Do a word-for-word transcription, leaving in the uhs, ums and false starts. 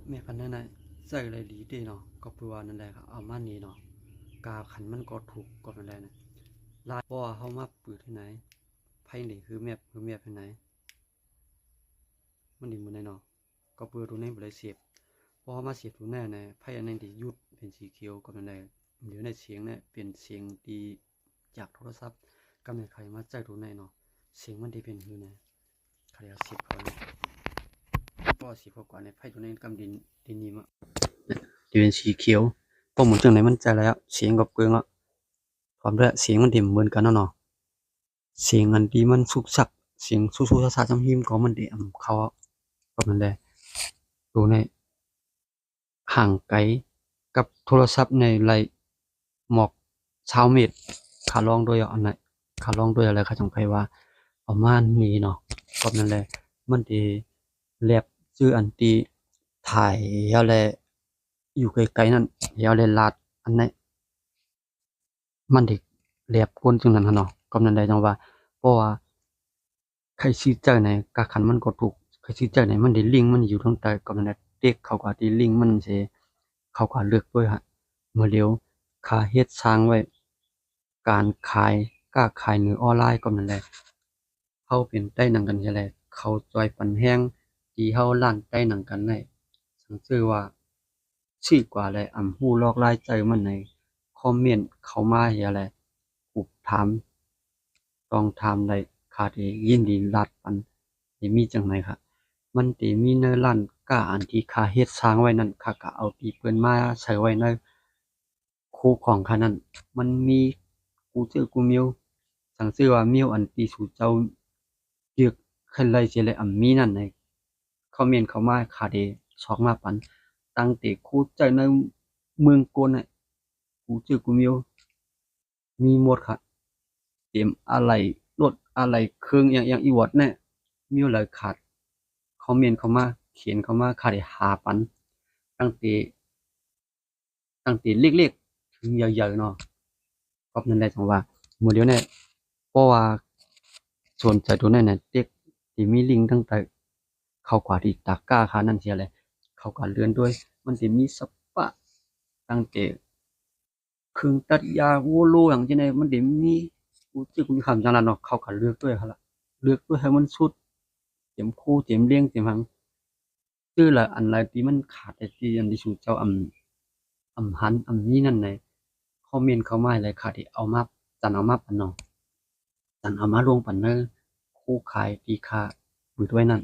แม่คันนั้นน่ะ ใช้ได้ดีเด้เนาะ ก็เปื้อว่านั่นแหละครับ เอามานี่เนาะ กาคันมันก็ถูกก็นั่นแหละนะ ลาย เพราะว่าเฮามาปืดที่ไหน ไพ่นี่คือแมป คือแมปที่ไหน มันดีหมดเลยเนาะ ก็เปื้อตัวนี้บ่ได้เสียบ เพราะเฮามาเสียบตัวนั้นนะ ไพ่อันนั้นที่หยุดเป็นสีเขียวก็นั่นแหละ เดี๋ยวในเสียงเนี่ยเป็นเสียงที่จากโทรศัพท์ ก็ไม่ใครมาใช้ตัวนั้นเนาะ เสียงมันที่เป็นหือนะ ใครเอาเสียบเข้านะ ก็เสียบเข้าก่อนในไพ่ตัวนี้กำดิน ดินนี่มา ที่เป็นสีเขียว พอหมุนจังไหนมันใช้แล้ว เสียงก็เปื้องอ่ะ พร้อมด้วยเสียงมันที่เหมือนกันเนาะเนาะ เสียงอันที่มันสุกสัก เสียงสุกๆซ่าๆ ซ้ำหิมก็มันที่อำเข้า ก็มันได้ ตัวนี้ห่างไกลกับโทรศัพท์ในไลหมอกซาวเมตร ขาลองด้วยอันไหน ขาลองด้วยอะไร ขาจังไพว่า เอามานี่เนาะ ก็นั่นแหละ มันที่แลบชื่ออันที่ถ่ายแล้วแหละ อยู่ไกลๆนั่น แล้วแหละลาดอันไหน มันที่แลบก้นจังนั้นหั่นเนาะ ก็นั่นแหละจังว่า เพราะว่า ใครซื้อใจไหน กาคันมันก็ถูก ใครซื้อใจไหน มันได้ลิงก์มันอยู่ทางใต้ ก็นั่นแหละ เต็กเข้ากับที่ลิงก์มันเส เขาก็เลือกด้วยฮะ เมื่อเร็ว ข้าเฮ็ดสร้างไว้ การขาย ค้าขายเหนือออนไลน์ ก็นั่นแหละ เขาเป็นใต้หนังกันใช่ไหม เขาจอยปันแฮง ที่เฮาล้านใต้หนังกันได้ สังชื่อว่า ซื้อกว่าและอำฮู้ลอกลายใจมันใน คอมเมนต์เข้ามาอย่าแล อุบถาม ต้องถามได้ ข้าที่ยินดีลาดปัน ที่มีจังไหนคะ มันที่มีในร้านก้าอันที่ข้าเฮ็ดสร้างไว้นั่น ข้าก็เอาที่เปิ้นมาใส่ไว้ใน คู่ของข้านั่น มันมีกูเจอกูมิว สังชื่อว่ามิวอันที่สูเจ้าเลือกขึ้นไล่เสียเลยอำมีนั่นใน คอมเมนต์เข้ามา ข้าได้ซอกมาปัน ตั้งแต่คู่เจอในเมืองโกนน่ะ กูเจอกูมิว มีหมดค่ะ เตรียมอะไหล่รถ อะไหล่เครื่อง อย่าง อย่างอีวอดเนี่ย มีหลายขาด คอมเมนต์เข้ามา เขียนเข้ามา ข้าได้หาปัน ตั้งแต่ ตั้งแต่เล็กๆ ถึงใหญ่ๆ เนาะ ก็นั่นแหละจังว่า โมเดลเนี่ย เพราะว่าสนใจตัวนั้นน่ะ เต็กที่มีลิงก์ตั้งแต่ เข้ากว่าที่ตะกร้าข้านั่นเสียเลย เข้ากว่าเลื่อนด้วย มันจะมีสปะ ตั้งแต่ เครื่องตัดหญ้า โวโล อย่างเช่นนี้ มันได้มี กูจึกมีคำจังนั้นเนาะ เขาก็เลือกด้วยหั่นล่ะ เลือกด้วยให้มันสุด เต็มคู่ เต็มเลี้ยง เต็มหัง ซื้อละอันใดที่มันขาด ไอ้ที่อันที่สูเจ้าอำ อำหัน อำนี้นั่นไหน คอมเมนต์เข้ามาให้เลย ข้าที่เอามา จันเอามาปันเนาะ จันเอามาลงปันเนอ คู่ขายที่ข้าเปิดไว้นั่น